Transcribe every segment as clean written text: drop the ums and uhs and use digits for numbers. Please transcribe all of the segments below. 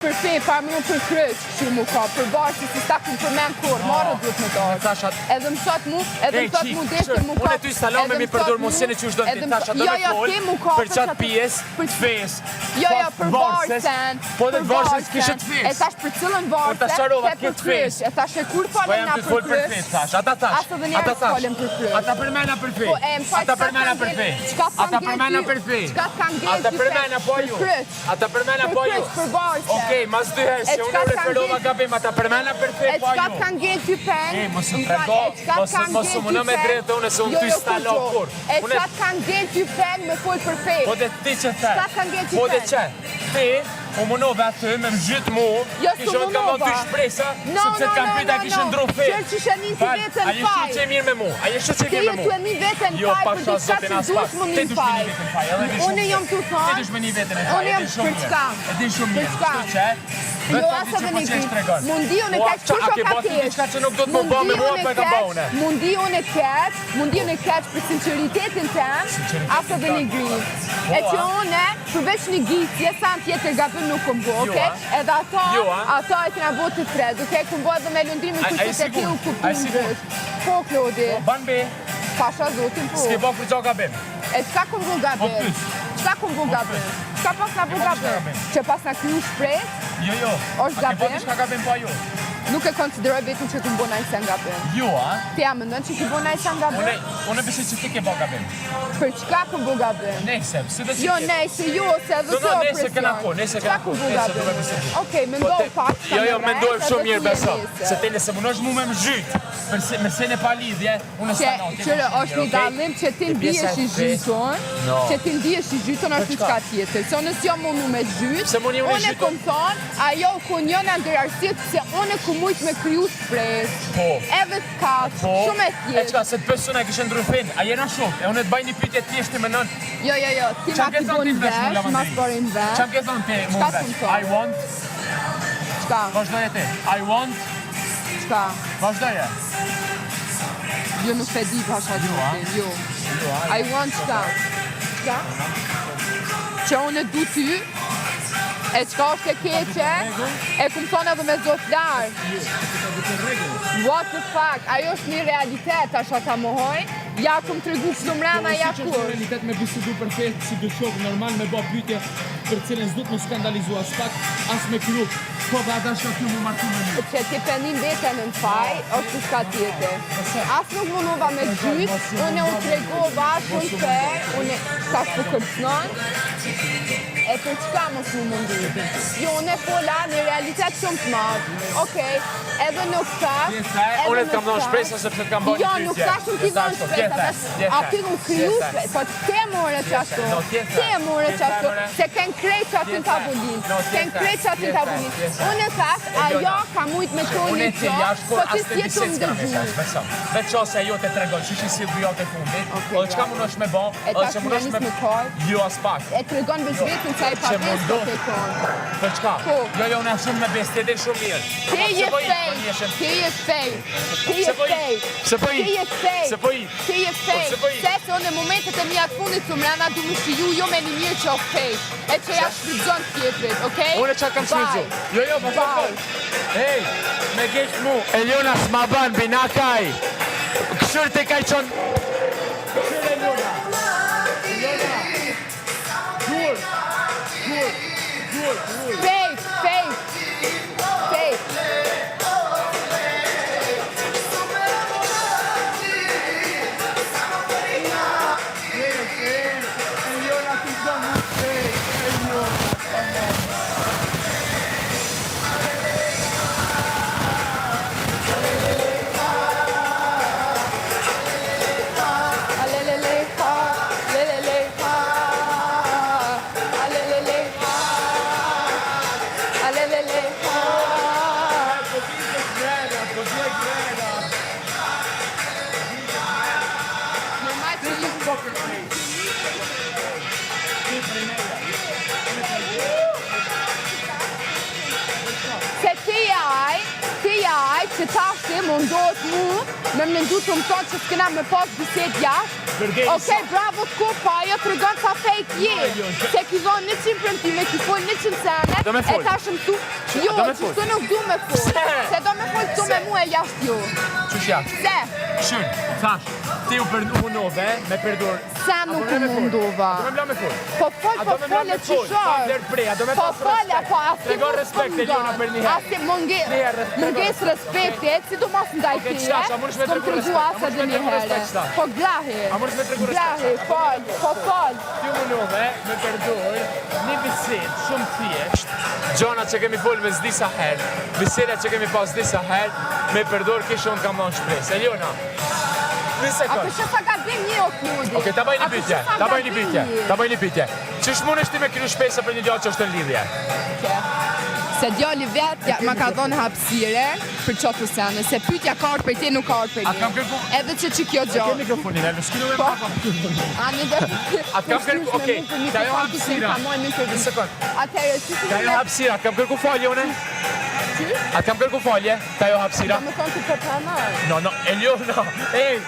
Për fe, pa më për kryq, që mu ka, për barë, si s'ta kum përmen kur, marrë duhet me dorë. Edhe më thot mu, edhe më thot mu deshte mu ka. Unë ty s'ta me mi përdor mundësinë që është dënë ti, thasha do jo, me jo, fol, ti mu ka, për qatë pjesë, të fesë, Jo, jo, për varsen, po dhe varsen s'kishe të fesë. E thash për cilën Po varse, ta sqarova, the për këtë kryq, fesë. e thash e kur Po folëm jam na të për fol për kryq, fe, thash, ata thash. As edhe njerëz ata thash. folën për kryq. Ata përmena për fe. Po, e, më fal, Ata çka përmena t'kan për fe. ngel- çka t'kan Ata ngel përmena ty- për fe. çka t'kan ngel Ata ty përmena po për ju. kryq. Ata përmena Për po ju. kryq, për varse. Okej, mas dy herë, E se unë çka u t'kan referova ngel- gabim, ata përmena për fe E po çka ju. t'kan ngel ty peng? E, mos u Më fal, trego, e çka mos t'kan mos ngel u mundo ty me peng? drejtë unë se unë Jo, ty jo, s'ta lo kurgjo. kur. E Unë çka t'kan ngel ty peng me fol për fe? Po dhe ti që the. Çka t'kan ngel ty Po dhe peng? që, ti u munove aty me më zhyt mu, Jo, kishe s'u të kam dhënë ty munova. shpresa, No, sepse no, të kam no, pyet a no, kishe no. ndru fe. Qërë që shënin ti Fal, vetën A je faj. shumë që e mirë me mu? A je shumë që e Ti mirë je me mu? tu e mi vetën Jo, faj pa për sha diçka zotin që as pak. dush më Ti mi dush me faj. një vetën faj, edhe di shumë Unë mirë. jam tu Ti thonë, dush me një vetën e faj, Unë e jam di shumë për mirë. çka? E di shumë Për mirë. çka? Kështu që, Jo, vetë as fakti që edhe po në qesh gri. tregon. Mundi unë e Po, keq, a kush o ke ka bërë ti keq? diçka që nuk do të më bë me mua, po e kam bë unë. Mundi unë e keq, mundi unë e keq për sinceritetin tem, Sinceritetin as edhe një tënd. gri. Po, E që a? une, përveç një gitje, sa në tjetër gabim nuk kom bo, Jo, okej? a? Edhe ato, Jo, a? ato e kena bo të tre, duke kom bo edhe me lundrimin A- kur a je që të ti u sigurt? kuptu A je sigurt? ngushtë. Po, Klodi, Ban be, pasha zotin po. s'ke bë për gabim. E çka kom bo Po gabim? pyet. Çka kom bo gabim? Çka pas na bo E po gabim? diçka gabim. Që pas na kryu shpresë, Jo, jo. Është A ke bë gabim? diçka gabim po jo? nuk e konsideroj vetën që kom bo naj sen gabim. Jo, a? Ti a mendon që ki bo naj sen gabim? Unë unë besoj që ti ke bë gabim. Për çka kom bo gabim? Nejse, si do që Jo, tjetë. nejse, jo, se edhe No, kjo no, o nejse kena presion. ko, nejse Çka kena ko, kom bo nejse do me gabim? bisedu. Okej, mendoj Po te- pak, Jo, jo, sa me mendoj rrejt, shumë edhe mirë tu je beso. nesër. Se ti nëse mundosh mu me më zhyt, për se, me sene pa lidhje, unë Që, s'ta na, ti qëre, më është një okej? dallim që ti E pjesa ndihesh i e fesë- zhytun, No. që ti ndihesh i zhytun është Për çka? diçka tjetër. Se unë s'jam mundu me zhyt, Pse muni unë i unë e zhytun? kom thonë, ajo ku njëna ndër arsyet se unë ku mujt me kriju shpresë. Po. Edhe kaq, Po, shumë e E thjeshtë. çka, se të pësën e kishe ndru fen, a jena shok, e unë të baj një pyetje thjesht ti menon. Jo, jo, jo, ti Qa ma ke ki thonë bo ti në vesh mu vesh, ma lavanderi? s'bori në vesh. Qa ke thonë ti mu Çka vesh? s'm thonë? I want, Çka? vazhdoje ti. I want, Çka? vazhdoje. Jo, nuk e di pasha Jo, a? zotin, jo. Jo, a? I want çka? Çka? Që unë e du ty, e çka është e keqe, e kum thonë edhe me zot lartë. What the fuck, ajo është një realitet, tash ata mohoj, ja kum tregu këtu mrena, ja Po, si që është kur. realitet me bisedu për fe, si dy shok normal me bë pyetje për cilën s'du të më skandalizu as pak, as me kryu. Po, dhe ata shka kjo mu martu me mu. Që ti penin veten në faj, është diçka tjetër. As nuk mundova me gjyt, unë u tregova shumë fair, unë tash po kërcënon. E për çka mos më mundu? Jo, unë e fola në realitet shumë të madh. Okej, edhe nuk thash, edhe Unë të kam nuk dhënë thash. shpresa sepse të kam bërë Jo, një pyetje. nuk thash unë ti dhënë shpresa, thash, aty nuk kriju shpresa, po te more që ashtu, No, tjetër. te more që ashtu, Tjetër, more. se ken krejt që aty në tavolinë, No, ken tjetër, krejt që aty në tjetër, tavolinë. tjetër. Unë e thash, ajo ka mujt me tonë Unë një e ti gjë, jashtë po kur ti as të s'je tu bisedë më s'kena me dëgju. thash, beso. Veç qose ajo të tregon qysh i sill dy javët e fundit, Okej, edhe çka bravo. mundosh me bë, E edhe tash që më mundosh nis me me kajt. Jo as pak. E tregon veç vetën që ai pa Që besë mundo- po të konë. Për çka? Po. Jo, jo, unë jam shumë me besë, ti e din shumë mirë. Ti je Pse po i- po fake, njeshen? ti je fake, ti je Se po i- fake, se po i- ti je fake, se po i- ti je fake, se po i- se se unë në momentet e mia të fundit të mrena du më shiju jo me një mirë që o fake, e që ja shfrytëzon tjetrit, okej? Unë çka kam Bye. shfrytëzu? Jo, jo, po po. Bye. Ej, me keq mu. Eliona s'ma ban binakaj. Këshyr te kaj qon. Këshyr Eliona. Eliona. Dur. Dur. Dur. Dur. Fake, fake, fake. Eliona ti do mu fake. Eliona. Alelele ha, lelele ha, alelele ha, alelele ha. Po ti grena, po ti grena. Normal që ju Poker face. Se ti je aj, ti je aj që tash ti mundohet mu Me mendu të më thonë që s'kena me pas bisedë jashtë. Përderisa- Okej, bravo t'ku, po ajo tregon sa fake je. Se ki dhonë 100 premtime, ki fol 100 sene, Do me fol. e tash më thu, jo, do me fol? qështu nuk du me fol. Pse? Se do me fol këtu me mu e jashtë jo. Qysh jashtë? Se, Këshyr, thash, ti u për u munove me përdor. se nuk A u do me fol? mundova. A do me mla me fol? Po fol, A po do me mla fol me e fol? qyshor. Pa vlerë prej, a do me Po pas fol, respekt? po as ti Trego mos respekt, mungon. Eliona, për një herë. As ti munge, Një herë, trego munges respekti, e sidomos ndaj Okej, teje. qtash, a mundesh me s'kom tregu tregu respekt? A as mundesh edhe me një tregu herë. respekt, qtash? Po grahi. A mundesh me tregu respekt, Grahi, qtash? fol, po fol. Ti u munove me përdor një bisedë shumë thjesht, gjona që kemi fol me disa herë, biseda që kemi pas disa herë, me përdor kishe unë kam dhënë shpresë. Eliona, një A sekond. për që sa gabim një o Klodi? Okej, ta bëj një A për pyetje, që sa ta bëj një gabim pyetje, je? ta bëj një pyetje. Qysh mundesh ti me kriju shpesa për një djalë që është në lidhje? Ke. Se djali vet ja, ma ka dhënë hapësire për qatë sene, se pyetja ka ardhur për te nuk ka ardhur për A ne. kam kërku- Edhe që që kjo gjë. Ke mikrofonin, e nuk kinu me Po. ma. A një dhe... A të kam kërku, okej, ta jo hapësira. Një sekond. Atëherë, që si Ta jo hapësira, të kam kërku falje une? A të kam kërku falje? Ta jo hapësira? Do me thonë të po pranoj. No, no, Eliona, ej,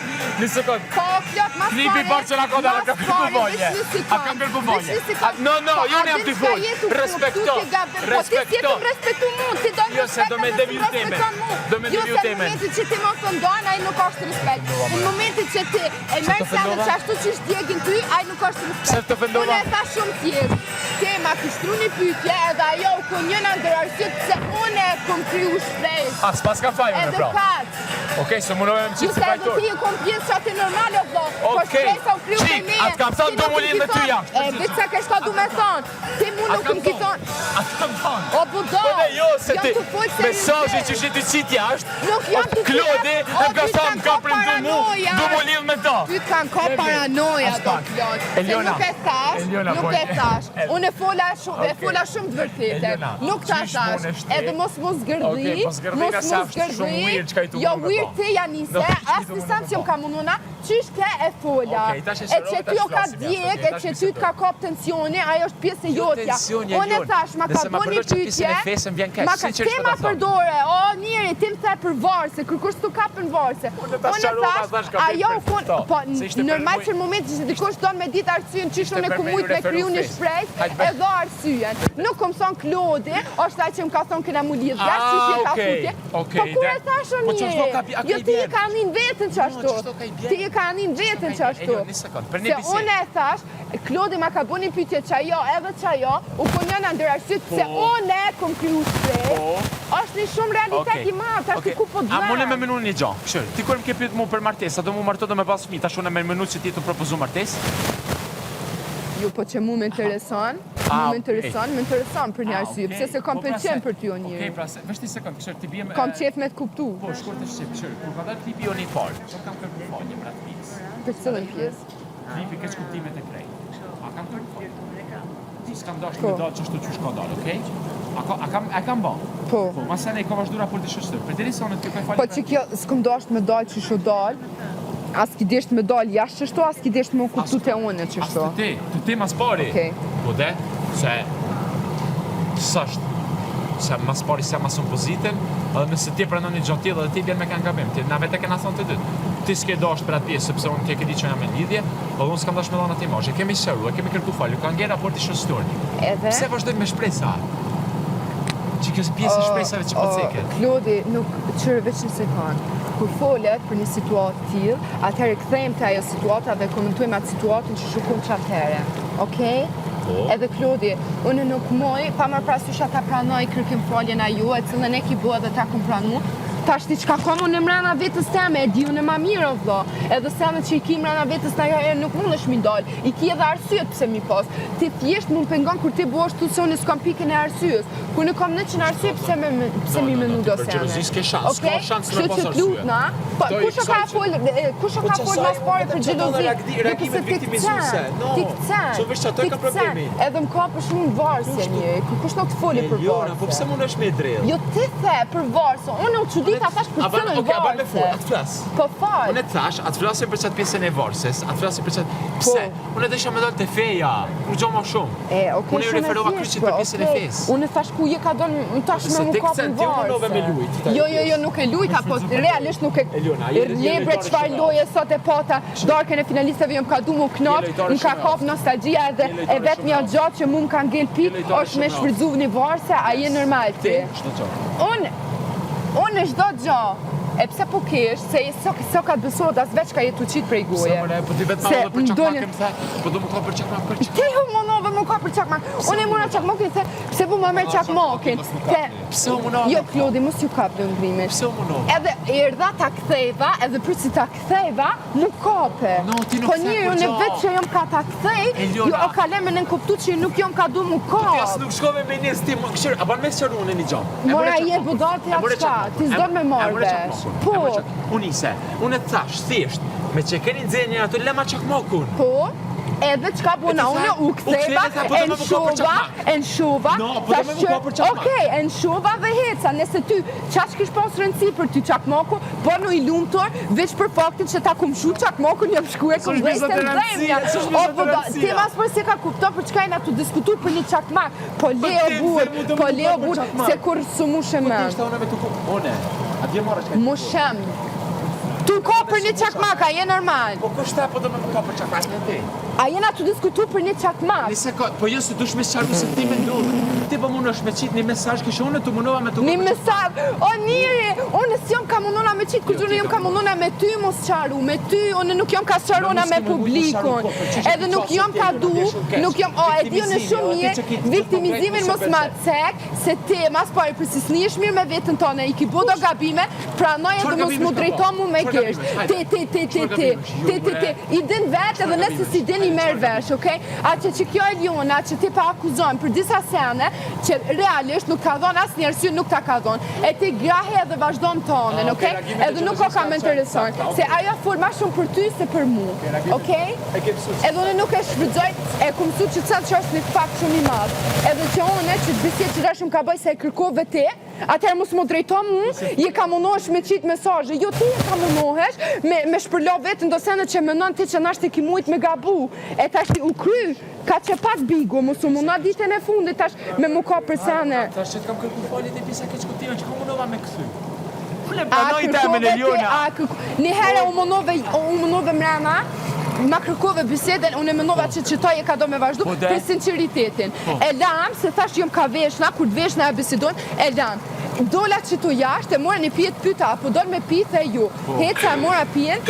një sekond. Po, plot, mas Klipi i parë që na ka dalë, a kam kërku falje. A kam kërku falje? A- No, no, Po, jo unë jam ty fol. Respekto, Po ti si respekto. të më respektu mu, ti do më Jo, se do me respekt, deviu edhe s'më temen. respekton mu. Do me Jo, deviu se në temen. momentin që ti mos të ndon, ai nuk është respekt. Në momentin që ti e merr të senet ofendova? që ashtu që djegin ty, ai nuk është respekt. Pse të ofendova? Unë e tha shumë thjesht. Ti ma ke shtru një pyetje edhe ajo u kon njëna ndër arsyet pse unë e kom kriju shpresë. A, s'pas ka faj unë Edhe pra. kaq. Okej, se munove me më Ju qitë se si edhe fajtor. ti e kom pjesë që aty normale, o vlo. Po Okej, shpresa u kriju me qik, ne. atë kam thënë Ti do nuk mu më lidh me ki ty thonë. jashtë. E, vetë sa ke shka du me thonë. Ti mu A nuk kam më ki thonë? thonë. A të kam thonë? O budall. Po ne jo, se Jam ti të fol mesazhi seriozisht. që shi ti qit jashtë, Nuk jam të Klodi O, e ka ty thënë kanë ka ka premtu mu, paranoja. du mu lidh me ta. Ty të kanë ka paranoja As do pak. plot. Se Eliona, nuk e thash, Eliona, nuk po- e thash. Unë e fola shumë, e Okej. fola shumë të vërtetë. Eliona, Nuk ta qysh thash. mundesh ti? Edhe mos mos gërdhi, Okej, po zgërdhi mos nga se mos është shumë gërdhi. weird çka i tu Jo mundu me weird ba. ti ja nise, No, çka i as tu ti mundu sam me që më ba. ka munduna, qysh ke e fola. Okej, tash e E sqarove, që ty tash o ka flasim jashtë, djeg, okej, e tash që ty të ka bisedojmë. kap tensioni, ajo është pjesë e Jo jotja. tensioni, Unë e Elion, thash, ma ka nëse ma bo një përdor që pjesën e pyetje. fesë, më vjen keq, Ma ka sinqerisht ti po ma ta them. përdore, o njeri, ti më the për varse, kërkush s'tu kapën varse. Unë ta Unë sqarova, thash, thash, ka bërë ajo për kun, këto, po se ishte për normal muj- që në momentin që dikush don me ditë arsyen qysh Ishte unë e për ku me mujt ju me referu kriju një fesë. shpresë, Hajde, bëj. e dho arsyen. Nuk kom thonë Klodi, është ai që më ka thonë kena mu lidh jashtë, Ah, qysh je ka okej, futje. okej, Po kur dhe- e thash o Po ç'është njeri? ka bi- a ka Jo i ti e bjen? ka nin veten qashtu. No, ç'është ka i bjen? Ti e ka nin veten Ç'është ka i bjen? qashtu. Elion, një sekond, për një Se bisedë. unë e thash, Klodi ma ka bo një pyetje që ajo edhe që ajo, u kon njëna ndër arsyet se Po. unë e kom kriju shpresë. Po. Është një shumë realitet Okej. i madh, tash ti Okej. ku po A mune me dlen. menu një gjë? Kështu, ti kur më ke pyet mu për martesë, a do mu martu do me pas fëmijë, tash unë me menu që ti të propozu martesë? Jo, po që mu më intereson, mu Ah, më okej. intereson, më intereson për një Ah, arsye, okej. pse se kam Po, pra pëlqen se- për ty o Okej, njeri. pra se, vesh një sekond, kështu ti bie me Kam qef me të kuptu, Po, shkurt e shqip, kështu, kur ka dalë klipi jonë i parë, unë kam kërku falje për atë pjesë. për cilën pjesë. Klipi keq kuptimet e krejt. A kam kërku falje? Ti s'kam dashur Po. me dalë çashtu qysh ka dalë, okej? A ka a kam a kam bë? Po. Po, masa ne ka vazhdu raporti shoqëror. Përderisa unë ty kërkoj falje. Po që kjo s'kom dasht me dalë që shu dalë, as ki desht me dalë jashtë qështu, as ki desht me u kuptu te unë As qështu. të ti, të ti mas pari. Okej. Po de, se s'është se mas pari se mas pozitën, edhe nëse ti pranon një gjë tillë edhe ti bjen me kanë gabim, ti na vetë e kena thonë të dytë. Ti s'ke dashur për atë pjesë sepse unë ti e ke ditë që jam në lidhje, edhe unë s'kam dashur me dhënë atë imazh. E kemi sqaruar, e kemi kërkuar falje, ka ngel raporti shoqëror. Edhe? Pse vazhdojmë me shpresa? Që kjo është pjesë e shpresave që po O, ceket. Klodi, nuk qërë veç një sekund. Kur folet për një situatë tillë, atëherë kthejmë te ajo situata dhe komentojmë atë situatën që shukun që atëherë. Okej? Po. Edhe Klodi, unë nuk moj, pa marrë parasysh ata pranoj kërkim faljen ajo, e cilën e ki bo edhe ta kom pranu. Tash ti çka kam unë mrena vetës teme, e di unë ma mirë o vlla. Edhe senet që i ki mrena vetës na herë nuk mundesh mi dal. I ki edhe arsyet pse mi pas. Ti thjesht mund pengon kur ti bëhesh tu se unë s'kam pikën e arsyes. Kur nuk kam në arsye pse me pse mi No, no, no, menu ti do për sene. xhelozi s'ke shans, s'ka Okej? shans me Kështu pas që arsye. lutna, po Këto i kush e ka kësaj që- fol e, kush e Po ka që fol saj mas pare vetëm për që ato xhelozi? reagimi- Jo, reagimet pse ti viktimizuese, kcen, no. Ti kcen. So veç ato e ti ka kcen. problemi. Edhe më ka për shumë varsje një, kush nuk të foli për Eliona, varsje. po pse mundesh me drejt? Jo ti the për varsë, unë u çudita. Ti ta thash për cilën varëse. Okej, a ban me fol, a të flas. Po fol. Unë të thash, a të flasim për qat pjesën e varëses, a të flasim për qat... Pse? Po. Unë desha me dalë te feja, kurgjo ma shumë. E, okej, Unë ju referova kryqit për pjesën e okej. fesë. Unë thash ku je ka donë më tash me Se mu ti kap këcen, në ti u munove me varëse. lujt, ta Jo, jo, jo, nuk e lujta, po realisht nuk e... Eliona, je- je Lebre lojtare çfarë shumë e loje sot e pata, darkën e finalisteve jom ka du mu knaq, Je lojtare më ka shumë e kap aftë. nostalgjia edhe Je lojtare e vetmja shumë e gjë që mu më ka ngel pik, Je lojtare është me shumë e aftë. shfrytzu një varëse, a je normal ti? Ti, çdo gjë. Unë, unë çdo gjë, e pse po kesh, se s'o, s'o ka të besohet as veç ka jetu qitë prej goje. Pse more, po ti vetë Se ma dhe për më çakmak dolën- e më the, po do më ka për çakmak për çakmak. Ti u munove më ka për çakmak. Unë e mora çakmakin se pse po më merr çakmakin. Se Pse u munove? Jo Klodi, mos ju kap lëndrimin. Pse u munove? Edhe erdha ta ktheva, edhe për si ta ktheva, nuk kape. No, ti nuk Po the njëri kur unë gjo. vetë që jom ka ta kthej, Eliona. ju o ka le me nënkuptu që nuk jom ka du mu Ti as kap. nuk shkove me nis ti, më këshir, a ban me sqaru unë një gjë. E Mora more je çakmakun, budati e more atë çka, çakmakun, ti s'don e- me e marrë more vesh. çakmakun, Po. e more çak- Unë ise, unë e thash thjesht, me që keni nxenë aty lema çakmakun. Po, edhe çka bona, E ti unë tha, u u ktheva, ktheve, tha, po e do me më ka për nshova, çakmak. e nshova, No, po do thash me më që, ka për çakmak. Okej, e nshova dhe heca, nëse ty qaq kish pas rëndësi për ty çakmaku, po në i lumtur, veç për faktin që ta kum shu çakmakun, jam shku e kum S'është dhejtë bizot në e dhemja. rëndësia, s'është O, bizot e po da, rëndësia. ti mas për si ka kupto për çka jena tu diskutu për një çakmak, po leo ti, burr, se mu do po më leo ka për burr, çakmak. se kur s'u mushe Po më. ti ishte unë me të ku... Une, a dje marrë çka? Mushem. Tu ka për një çakmak, a je normal? Po kush tha po do me më ka për çakmak në ti? A jena tu diskutu për një çakmak? Një sekond, po jo se dush me sqaru se ti mendon. Ti po mundosh me qit një mesazh kështu unë tu munova me tu Një mesazh, o njeri, unë s'jom ka mundona me qitë, kur unë jom ka mundona me ty mos qaru, me ty, unë nuk jom ka sqaruna me publikun, po, edhe nuk jom ka du, nuk jom, o, e di unë shumë mirë, viktimizimin mos ma cek, se ti, mas pari, për si s'nihesh mirë me vetën tone, i ki bo do gabime, pranoj edhe Çfarë mos gabimesh mu ka drejto ba? mu me Çfarë gisht. gabimesh? Hajde. Ti, ti, ti, ti, Çfarë ti, gabimesh? Jo, ti, ti, ti, bre. i din vetë edhe nëse si din i merr vesh, okej? A që që kjo Eliona që ti pa akuzon për disa sene që realisht nuk ka dhënë asnjë arsye nuk ta ka dhënë. E ti grahe edhe vazhdon tonën, Ah, okej, okej? reagimet e Edhe nuk o ka xhelozisë më kanë qenë intereson, sakta, se okej. ajo fol ma shumë për ty se për mu, reagimet- okej? E ke mësu. Edhe unë nuk e shfrytëzoj, e kum mësu që cëllë që është një fakt shumë i madh. Edhe që unë që të bisedë që dash më ka bëj se e kërkove ti, atëherë mos më drejto mu, je ka mundohesh me qitë mesazhe. Jo ti je ka mundohesh me me shpërla veten do sene që menon ti që nashti ki mujt me gabu. E tash ti u kry, ka që pak bigu, mos u mundo ditën e fundit tash me mu ka për sene. Tash që të kam kërku falje te pjesa keq kuptime që ku munova me kthy. Unë e A pranoj temën kërkove ti, Eliona. a kërko... Një herë u munove, u munove mrena, ma kërkove bisedën, unë e menova që qëtoj e ka do me vazhdu Po de. për sinceritetin. Po. E lam, se thash jom ka veshna, kur të veshna e bisedojmë, e lam. Dola që tu jashtë, e mora një pije të pyta, apo don me pi, the ju. Po. Heca e mora pijen,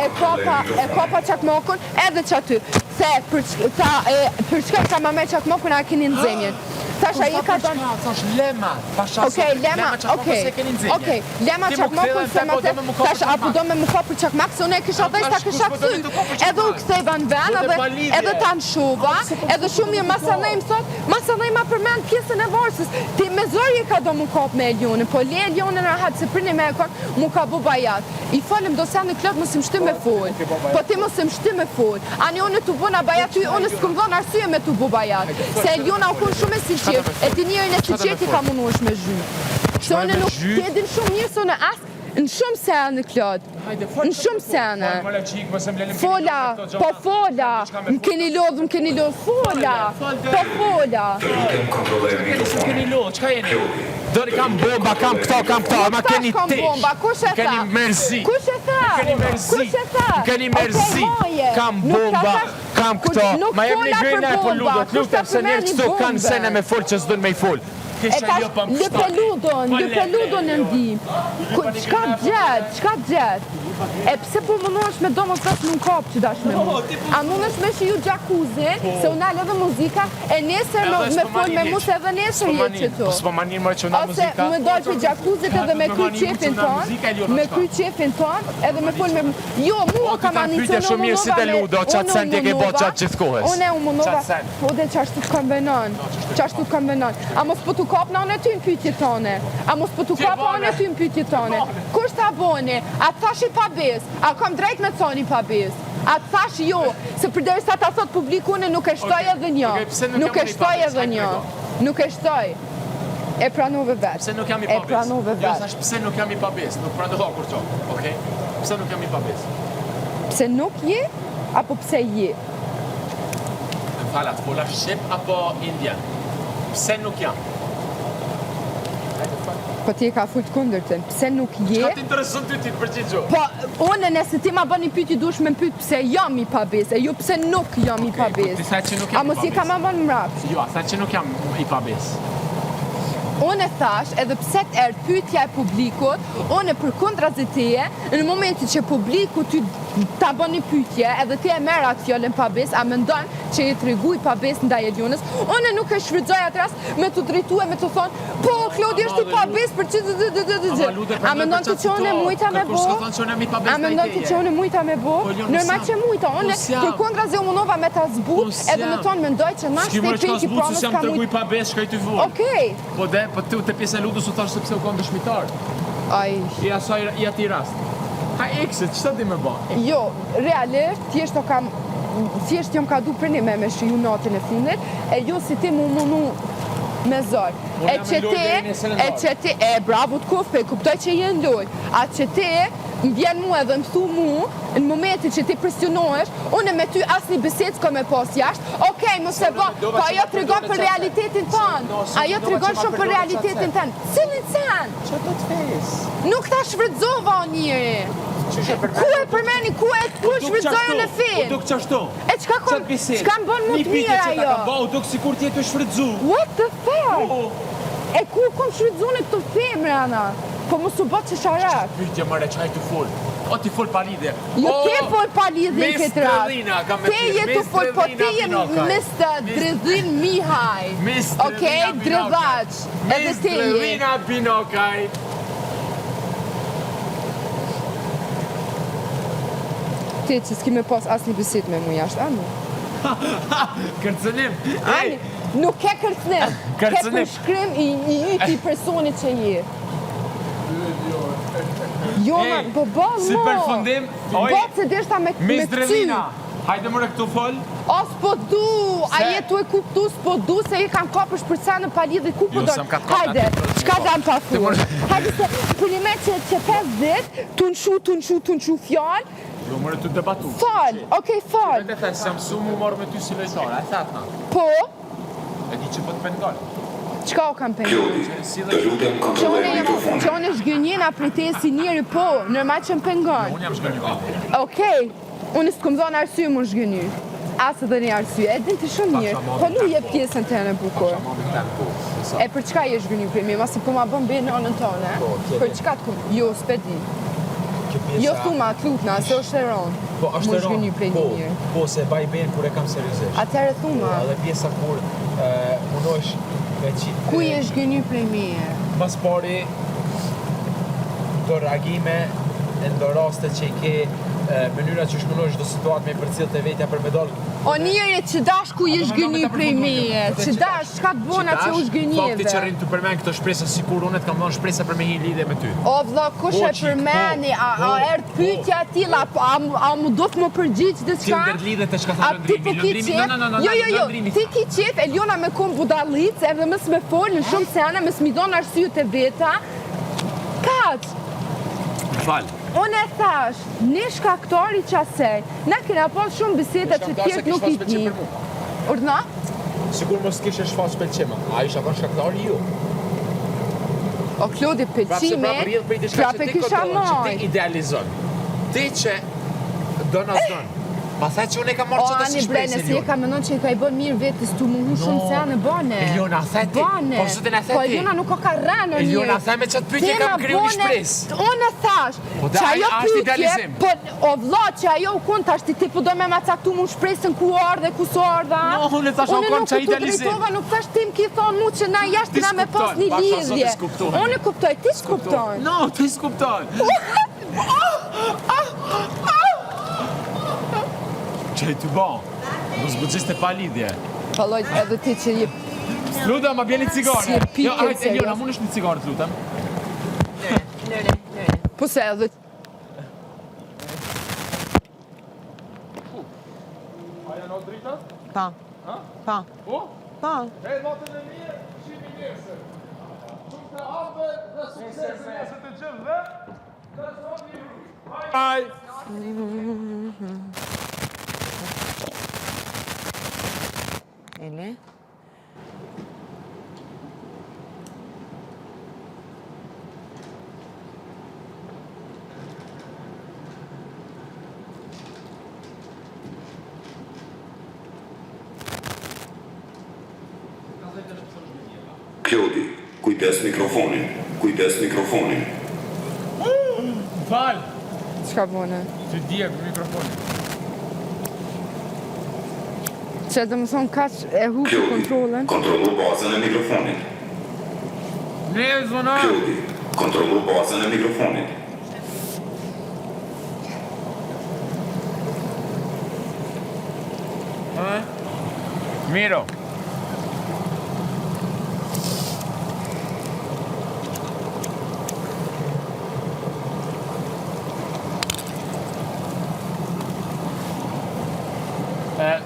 e kapa, e kapa çakmakun, edhe që aty. The, për, ç- tha, e, për çka ka ma merr çakmakun, a keni nxemjen. Thash, a je ka don... Thash lema, pasha. Okej, lema, okej. Okej, lema çakmakun se ma te, thash apo do me më ka për çakmak, se unë e kisha dhënë ta Thash, kisha kush po do kthy. me të ka për çakmak? Edhe u ktheva në vend Po dhe edhe pa lidhje. edhe ta nshova, edhe shumë mirë masanej më thot, masanej ma përmend pjesën e varsës. Ti me zor je ka do mu kap me Elionën, po le Elionën rahat se për një me e kon, mu ka bu bajat. I folëm do sa në klub mos më shty me fol. Po ti mos më shty me fol. Ani unë tu bëna bajat ty, unë s'kum dhon arsye me tu bu bajat. Se Eliona u kon shumë e sinqert, e ti njerin e sinqert i ka munduesh me zhyt. Se unë me nuk zhyt? ti e din shumë mirë se unë as në shumë sene Klod. Në shumë sene. Fola, po fola, më keni lodhë, më keni lodhë, fola, po fola. Të lutem kontrolloj mikrofonin. Keni lodh, çka jeni? Doni kam bomba, kam këto, kam këto, ma Thash keni kam tesh. bomba, kush e tha? Keni merzi. Kush e tha? Keni merzi. Kush e tha? Keni Okej, merzi. moje. Kam Nuk ta bomba, thash- kam Kur- këto. Nuk Ma jepni fola për grina e po bomba, lutet, kush ta lutem se njerëz përmendi këto kanë bombën? sene me fol që s'don me i fol. E tash, lëpeludon, lëpeludon në ndim. Ku- Çka gjet, çka gjet? E pse po mundohesh me do mos vesh më kap që dash me mu? A mundesh me shiju jacuzzi, se u nal edhe muzika, e nesër me, Edhe me s'po fol me manin mu hiç. se edhe nesër S'po je manin, që tu. Po s'po manin më që na Ose muzika. më dal për jacuzzi edhe me Po kry manin qefin që na ton, muzika, Eliona, me çka? kry qefin ton, edhe me fol me Jo, mua O, ti ka ta manin pyetje se unë shumë mirë si munova te me- Ludo, qatë unë u sen ti ke bo munova- qatë gjithë kohës. Unë u munova, Qatë sen. po dhe qashtu të kam venon, qashtu të kam venon. A mos po t'u kap na unë ty në pyetje tone? A mos po t'u kap bone. unë ty në pyetje tone? Kush ta boni? A thash i pa bes? A kam drejt me thoni pa bes? A thash jo, se përderisa ta thot publiku unë nuk e shtoj Okej, edhe një. okej, pse nuk Nuk jam e unë i shtoj pabes? edhe Hajde një. trego. Nuk e shtoj. E pranove vetë. Pse nuk jam i E pabesë? pranove Jo, vetë. thash pse nuk jam i pabesë, nuk pranova kurrë. Okej? Pse nuk jam i pabesë? Pse nuk je, apo pse je? Më fal, atë fola shqip apo indian? Pse nuk jam? Po ti e ka fol t'kundërtën. Pse nuk je? Çka të intereson ty ti të përgjigju? Po, unë nëse ti ma bën një pyetje duhesh me më pyet pse jam i pabesë, e jo pse nuk jam i Okej, po pabesë. ti tha që nuk jam A mos i i ka pabesë. ma bën mbrapsht. Jo, a tha që nuk jam i pabesë. Unë e thash, edhe pse të erdh pyetja e publikut, unë përkundrazi teje, në momentin që publiku ty ta bën një pyetje, edhe ti e merr atë fjalën pabesë, a mendon që je tregu i pabesë ndaj Elionës, unë nuk e shfrytëzoj atë rast me të drejtu e me të thonë, po Klodi është i pabesë për që të të të të Ama lutem, A prandaj mendon për ti qatë që unë e situatë, mujta me kërkush bo? s'ka thonë që unë jam i pabesë A mendon ndaj ti teje. që unë e mujta me bo? Po, jo, Normal s'jam. që mujta, Po, unë s'jam. përkundrazi u mundova me ta zbut, Po, edhe me s'jam. thonë mendoj që na S'ki më shteti çka i zbut se pranës s'jam ka tregu i mujt. pabesë, shkoj ty vonë. Okej. Po de, po ti te pjesa e lutës u thash sepse u kon dëshmitar. Ai. I asaj i atij rast. Ha eksit, ç'ta di me bë? Jo, realisht, thjesht o kam thjesht jam ka du për një me me shiju natën e fundit, e jo si ti mu munu me zor. Unë E jam që në lojë ti, deri nesër në e darkë. që ti, e bravo të kofë, e kuptoj që je në lojë. A që ti më vjen mua edhe më thu mu, në momentin që ti presionohesh, unë me ty asnjë bisedë s'kam me pas jashtë. Okej, mos e bë, mendova po që ajo ma tregon përdore për qatë realitetin tonë. No, se Ajo mendova tregon që ma shumë për përdore qatë realitetin sen. tënd. Cilin sen? Çfarë do të fes? Nuk ta shfrytëzova o njeri. Qysh e përmend? Ku e përmeni, ku e ku e shfrytëzoj unë në U film? duk qashtu. E çka kom, Qatë bisedë. çka më bën më Një të pyetje mirë që ta ajo? kam bë, u duk sikur ti je tu shfrytëzu. What the fuck? Po. E ku kom shfrytëzu në këto femra ana? Po mos u bë që sharak. Pyetje më re çaj tu fol. O ti fol pa lidhje. Jo O, ti fol pa lidhje në Mis këtë rast. Dredhina, kam me Ti thirr, je tu Mis fol, po ti Dredhina je Binokaj. Mr. Dredhin Mihaj. Mis Okej, Dredhina Binokaj. Dredhaç. Edhe Mis ti je. Dredhina Binokaj. Ti që s'ki me pas asnjë bisedë me mu jashtë, a mu? Kërcënim. Ej, Ani, nuk ke kërcënim. Ke Kërcënim. përshkrim i i yti i personit që je. Jo, Ej, ma, po bë si mo. përfundim, oj, Po se deshta me me Mis kcy. Dredhina. Hajde more këtu fol. O, s'po du, a Se? je tu e kuptu, s'po du, se i kam kapësh për ca në palidhje, ku po Jo, do? s'jam ka të kapë, Hajde, aty, po, çka dam pa Ti fol? more- Hajde se, për një me që, që 5 dit, tu në shu, tu në shu, tu në shu fjalë, Jo, more tu debatu. fal, okej, fal, Vetë thash, jam su mu marrë me ty si lojtar, a thatë na. po, E di që po të pengon. çka o kam pengu? Klodi, Si të dhe lutem Që kontrolloj unë jam, mikrofonin. që unë zhgënjena prej te si njeri, po, normal që më pengon. unë jam zhgënjë. Okej, unë s'kum dhënë arsye mu zhgënjy. As edhe një arsye, e din ti shumë mirë. Pasha Po mamin lu tem, jep po. pjesën tënde bukur. Pasha mamin tem, po. Sa. E për çka je zhgënjy prej mi? Masi po ma bën be në anën tonë, Po, tjetër. Për çka të kum? Jo, s'pe di. Kjo pjesa... Jo thuma, t'lutna, se është e rëndë. Po, është Mu e rëndë. zhgënjy prej Po, një njeri. po, se baj ben kur e kam seriozisht. Atëherë thuma, Po, edhe pjesa kur e, munohesh me qitë... ku je zhgënjy prej meje? Mas pari, do reagime, e ndo raste që i ke, e, mënyra që shmunohesh çdo situatë me i përcjell te vetja për me dalë. O njeri që dash ku je zhgënjy prej meje, që dash, çka të bona që u Fakti që zhgënjeve? rrin të përmend këto shpresa sikur unë të kam dhënë shpresa për me hi lidhje me ty. O vlla, kush Po, e qik, përmeni, po, a, a po, erdh pyetja e tilla, po, a, a mu do të më përgjigj Ti diçka? ndërlidhet e çka tha A ti Londrimi. po ki Londrimi, qef? no, no, no, no, Jo, jo, jo, Londrimi ti ki qef, Eliona me kom budallic, edhe mos me fol në shumë sene, mos mi dhon arsyet e veta. Kaq. Më fal. Unë e thash, një shkaktari qasej, na kena pas shumë biseda që Shkaktar se tjerët kish nuk pas i pëlqim di. për mua. Urdhna? Sigur mos kishe shfaq pëlqim. A isha kon shkaktari jo. O Klodi, Prapë se pëlqimi, prapë rrjedh prej diçka prapë që e ti kisha kontrollon, që majt. ti idealizon. Ti që don as don. Pa the që unë e kam marrë O, çdo si ani bre, shpresë. nëse e ka menon që i ka i bën mirë vetes, tu muhu shumë No. se anë bane. Eliona, the ti. Bane. Po, zotin e the Po ti. Eliona nuk o ka rënë o Eliona, njeri. the me qatë pyetje Tema kam kriju një bone- shpresë. Unë e thash, Po, da, që ajo a- a është pyetje, idealizim? po o vlla që ajo u kon tash ti ti po do me ma caktu mu shpresën ku ardhe, ku s'u ardha. No, unë thash, u Unë kon nuk qa tu idealizim. drejtova, nuk thash ti më ki thonë mu që na jashtë Ti na me pas s'kupton, një pasha zoti lidhje. s'kuptohen. Unë e kuptoj, ti s'kupton. No, ti s'kupton. Që i të ba? Mos buxhiste pa lidhje. Po lloj, edhe ti që je Lutem, ma bjeni cigare. Si e pikën, Jo, hajde, serios. Eliona, mundesh një cigare, të lutem? Lëre, lëre. Po se edhe A janë o dritat? Pa. Pa. Po? Pa. E, natën e mirë, shihemi nesër. SMS të gjithëve. Bye. Ele? Klodi, kujdes mikrofonin, kujdes mikrofonin. Fal! Çka bone? Ty djeg mikrofonin. Që do më thonë kaq e hupi Klodi, kontrolën? kontrollo bazën e mikrofonit. Ne zona! Klodi, kontrollo bazën e mikrofonit. Ha? Miro. E,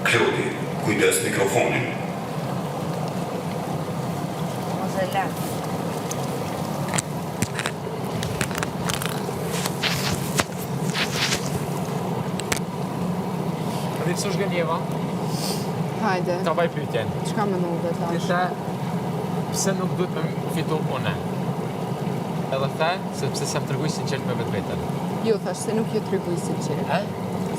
Klodi, kujdes mikrofonin. Mos e la. A di pse është gënjeva? Hajde, Ta baj pyetjen. çka më ndodhe Ti tash? the, pse nuk duhet me fitu une? Edhe the, sepse s'jam tregu i sinqert me vetveten. Jo, thash se nuk je tregu i sinqert. E?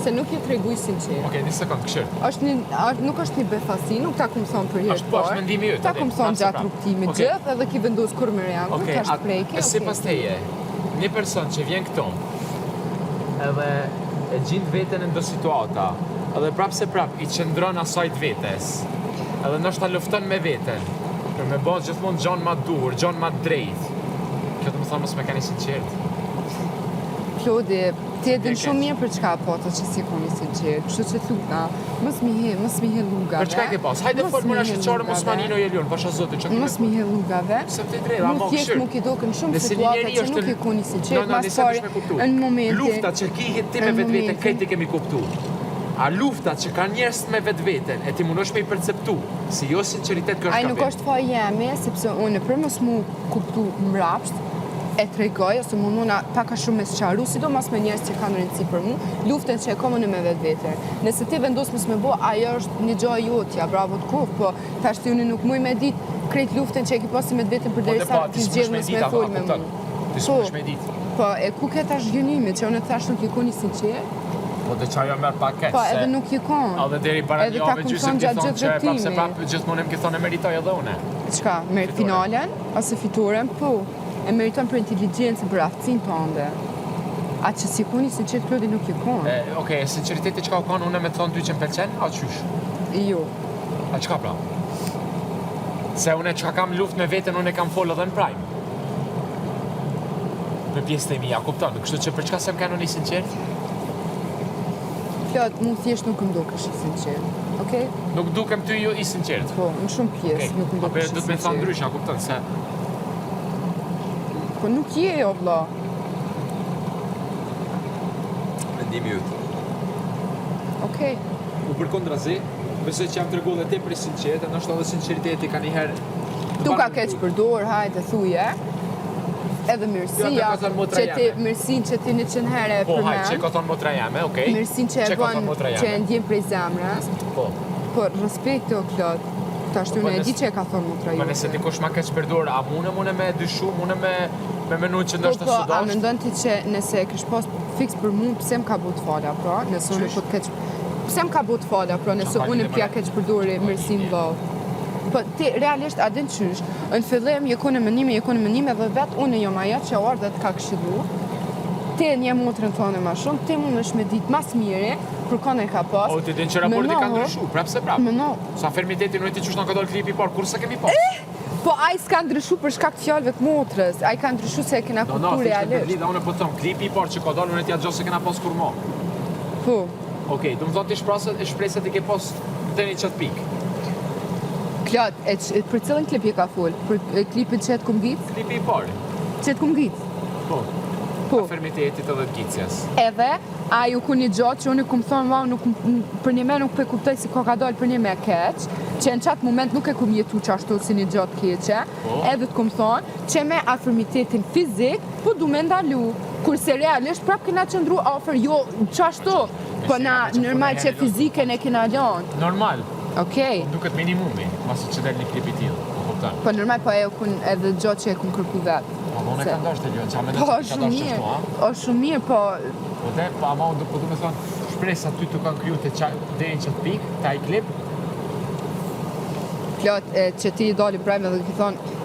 Se nuk je tregu i sinqert. Okej, një sekond, këshir. Është një, a, nuk është një befasi, nuk ta kum thonë për herë Është po, është mendimi yt, Ta ati, kum thonë prapë se gjatë prapë. rrugëtimit Okej. gjithë edhe ki vendos kur më reagu, Okej, tash a- preke, e si okej. pas teje, një person që vjen këtu, edhe e gjind veten në do situata, edhe prapë se prapë i qëndron asaj të vetes, edhe ndoshta lufton me veten, për me bë gjithmonë gjon ma të duhur, gjon ma të drejtë. Kjo do të thonë mos me kanë i sinqert. Klodi, ti e din Vjen shumë keq. mirë për çka po të që si koni sinqert, kështu që t'lutna, mos mi he, mos mi he llugave. Për çka ke pas? Hajde mos fol mi mora he sheqare mos llugave. manino Jelion, pasha zotin, çka Mos mi he llugave. Se të drejtë, Mu ama thjesht këshir. mu ki dokën shumë Nëse një situata njeri që është nuk e koni sinqert, No, no, mas nëse pari dush me kuptu. në momentin. Lufta që kihet ti me në vetveten, momentin. krejt i kemi kuptu. A lufta që kanë njerëz me vetveten, e ti mundosh me i perceptu, si jo sinqeritet kjo është Ai nuk gabim. është faj jemi, sepse unë për mos mu kuptu mrapsht, e tregoj ose mundona pak a shumë me sqaru, sidomos me njerëz që kanë rëndësi për mu, luftën që e kam unë me vetveten. Nëse ti vendos mos me bo, ajo është një gjë jotja, bravo të kof, po tash ti unë nuk muj me dit krejt luftën që e ki pasi me vetveten Po dhe përderisa po, ti ti s'mush zgjedh me mos dit, me a fol me kupton? mu. Ti s'mush me dit. Po, e ku ke tash gënjimi, që unë të thash nuk i koni sinqert? Po dhe qajo merr pak keq. Po, se- edhe nuk i kon. Edhe deri para Edhe një ta javë kum gjysmë thonë ki gjatë thonë gjithë që prapë se rrugëtimit. prapë gjithmonë më ki thonë e meritoj edhe une. Çka, me Fitoren. finalen ose fitoren, po. E meriton për inteligjencën, për aftësinë tënde. A që si koni sinqert Klodi nuk i kon. E, Okej, sinqeriteti çka u kanë une me të thonë ty që më pëlqen, a qysh? Jo. A çka pra? Se une çka kam luft me veten, une kam fol edhe në prime. Me pjesët e mia, kupton? Kështu që për çka se më kanë unë i sinqert? Klod, mu thjesht nuk më dukesh i sinqert. Okej? Nuk dukem ty jo i sinqert. Po, në shumë pjesë Okej. nuk më Apo dukesh i do të me thonë sinqert. ndryshe, a kupton se Po nuk je o vlla. mendimi yt. Okej. U përkundrazi, besoj që jam tregu dhe tepër i sinqert, e ndoshta edhe sinqeriteti ka një herë Tu ka keq përdor, hajde thuje. Edhe mirësia, Jo, atë ka thënë motra që ti jeme. mirësinë që ti 100 herë e Po, hajde, që përmend. ka thonë motra jeme, okej. Mirësinë që e Që ka bën, thonë motra që e jeme. ndjen prej zemrës. Po. Po, respekte o Klod. Tash Po, unë e nëse- di që e ka thonë motra Po jote. nëse dikush ma keq përdor, a mune mune me dyshu, mune me me menu që Po, ndoshta po, s'u a dasht? mendon ti që nëse e kish pas fiks për mu, pse më ka bu të fala, pra? Nëse unë Qysh? po të keq... Pse më ka bu të fala, pra, nëse Qa ka unë lidhje pja me- keq përdori mirësinë vllai? Po ti realisht a din qysh? Në fillim je kone menime, je kone menime dhe vetë unë jam ajo që ardhe të ka këshillu. Ti e një motrën tonë ma shumë, ti mundesh me ditë mas miri për kanë e ka pas. O, ti din që raporti ka Menohu- ndryshu, prapë se prapë. Meno, Sa fermiteti nuk e ti qysh na ka dalë klipi i parë, kur s'e kemi pas. po ai s'ka ndryshu për shkak të fjalëve të motrës, ai ka ndryshu se e kena No, no, kuptu thjesht në realisht. përlidha, unë po të them, klipi i parë që ka dalë, unë t'ja gjo se kena pas kur mo. Po. Okej, do më thonë ti shpresat, e shpresat i ke pas deri në qatë pikë. Klot, e që, për cilën klip je ka fol? Për e, klipin që të kum ngit? Klipi i parë. Që të kum ngit? Po. Po. Afërmitetit edhe të gicjes. Edhe, ai u kun një gjo që unë kum thonë, wow, nuk, për një me nuk pe kuptoj si ko ka dalë për një me keq, që në qatë moment nuk e kum jetu qashtu si një gjo të keqe, Po. edhe të kum thonë, që me afërmitetin fizik, po du me ndalu, kurse realisht prap kena qëndru afër, jo qashtu, po na normal që fizikën e kena lonë. Normal. Okej. Po duket minimumi, masi që del një klip i tillë, po kupton. Po normal po e kun edhe gjo që e kun kërku vetë. Po unë e kam dashtë Elion, qa me Po që ka shumë dashtë mirë, ashtu, a? o shumë mirë, po Po dhe, po ama unë po du me thonë, shpresa ty të kanë kriju të qa, deri në qatë pikë, te ai klip, plot e, që ti i dali prime edhe ki thonë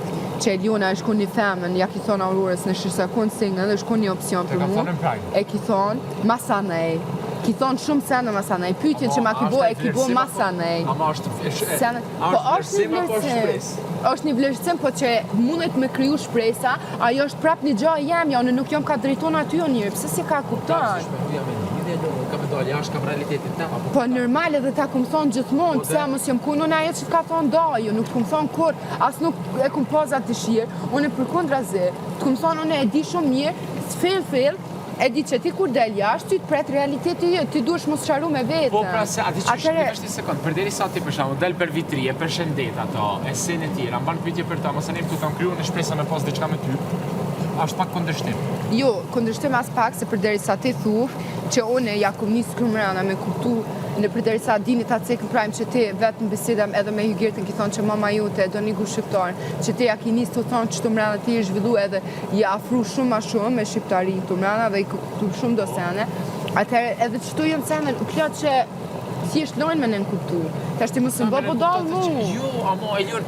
që Eliona është kun një femën, ja ki thonë Aurorës në shishë kun single, është kun një opsion Të për kam mu. thonë në prime. E ki thonë, masanej. Ki thonë shumë sene masanej. Pyetjen që ma ki bo, e ki bo masanej. Ama është, është, Sene, a po është një vlerësim apo është vlerësim. shpresë? Është një vlerësim, po që mundet me kriju shpresa, ajo është prap një gjë e jemja, unë nuk jam ka drejton aty o njërë, pse si ka kupton? Jam e lidhje, jo, unë kam e dalë jashtë, kam realitetin tem, apo Po normal edhe ta kum thonë gjithmonë, Po, pse dhe- mos jam kun, unë ajo që të ka thonë daju, nuk kum thonë kur, as nuk e kum pas atë dëshirë, unë përkundrazi, të kum thonë unë e di shumë mirë, fill fill, e di që ti kur del jashtë, ty të pret realiteti jë, ti duhesh mos qaru me veten. Po pra se aty që Atëherë- është një sekond, përderisa ti për shembull del për vitri, e përshëndet ato, e sen e tjera, mban pyetje për ta, mos e ne këtu kam kriju në shpresa me pas diçka me ty. Është pak kundërshtim. Jo, kundërshtim as pak se përderisa ti thu që unë ja kum nisë kërmërana me kuptu në përderisa dini ta cekë në prime që ti vetë në bisedam edhe me Hygertin ki thonë që mama jote e do një gu shqiptar, që ti ja ki nisë të thonë që të mrena ti je zhvillu edhe je afru shumë ma shumë me shqiptarin të mrena dhe i kuptu shumë do sene. Atëherë edhe qëtu janë sene, plot që thjesht lojnë me në kuptu. Tash ti mos më bë budall mu. Jo, ama Elion,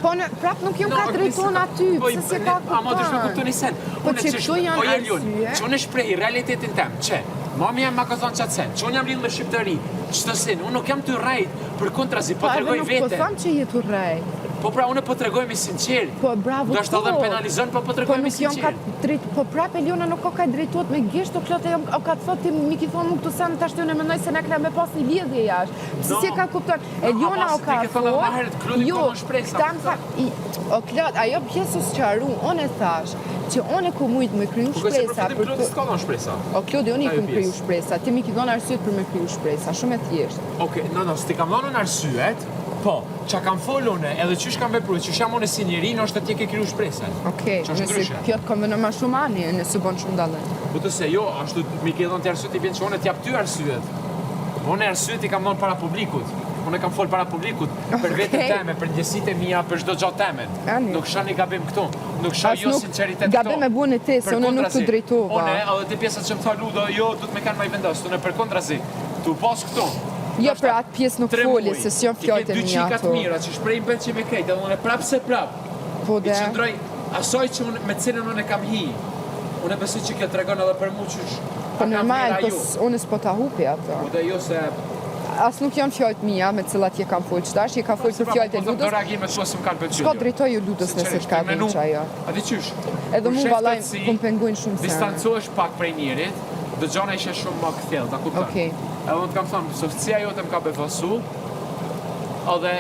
Po në prap nuk jam No, ka drejton aty, po, pse s'e ka kupton? Ama dush me kuptu një sen. Po Unë që që këtu janë o, Elion, arsye. Që unë e shprehi realitetin tem, që mami jam ma ka thonë qatë sen, që unë jam lidhë me shqiptari, çdo sen, unë nuk jam të rrejt, për kontrazi, po Po edhe tregoj nuk po veten. tham që je tu rrej. Po pra, unë po tregoj me sinqert. Po bravo. Ndoshta edhe më po. penalizon, po po Po tregoj me nuk jam ka sinqert. drejt, po prap Eliona nuk ka ka drejtohet me gisht o klote jam o ka të thotë ti mi ki thonë mu këtu sen tash ti unë mendoj se na kena me pas një lidhje jashtë. Pse No. si e ka kupton? No, Eliona ama o se ka ti ke thënë edhe ma herët, Klodi Jo, po më shpresa, këta më tha, i- o Klod, ajo pjesë u sqaru, unë e thash që unë e ku mujt me kriju Po këse shpresa përfundim për Klodi s'ka dhënë shpresa. O Klodi, unë i Ajo kum kriju pjesë. shpresa, ti mi ki dhënë arsyet për me kriju shpresa, shumë e thjeshtë. Okej, no, no, s'ti kam dhënë unë arsyet, po, qa kam folë unë, edhe qysh kam vepru, qysh jam unë si njeri, nështë ti ke kriju shpresën. Okej, Që është nëse ndryshe. kjo të konvenon ma shumë ani, nëse bën shumë dallim. Po të se jo, ashtu mi ke dhënë ti arsyet, i bjen që unë t'jap ty arsyet. Unë arsyet i kam dhënë para publikut. Unë e kam fol para publikut për veten Okej. teme, për ndjesitë e mia, për çdo gjë teme. Ani. Nuk shoh një gabim këtu, nuk shoh As jo nuk- sinceritet këtu. gabim e bunë ti, se unë nuk të Përkundrazi, drejtova. Unë edhe te pjesa që më tha Ludo, jo, du të me kanë ma i vendosur, unë përkundrazi, tu pas këtu. Jo, ndoshta për atë pjesë nuk tre foli, muaj, se s'janë i ke fjalët e Dy mia çika ato. të mira që shprehim pëlqim me krejt, edhe unë prapë se prapë. Po I dhe. qëndroj asaj që unë, me cilën unë e kam hi. Unë e besoj që kjo tregon edhe për mu qysh. Po a kam normal, vlera po ju. s- unë s'po ta hupi ato. Po dhe jo se As nuk janë fjalët mia me të cilat je kam folë qtash, je ka folë për fjalët e Po Ludës. reagime që s'm kanë pëlqyer. Shko drejtoju Ludës nëse Sinqerisht, t'ka ti menu- dhënë ajo. A di qysh? Edhe Kur mu shef vallai të si, po më pengojnë shumë sene. Distancohesh pak prej njerit, dëgjona ishe shumë më kthjellët, a kupton? Okej. Edhe unë të kam thënë, softësia jote më ka befasu, edhe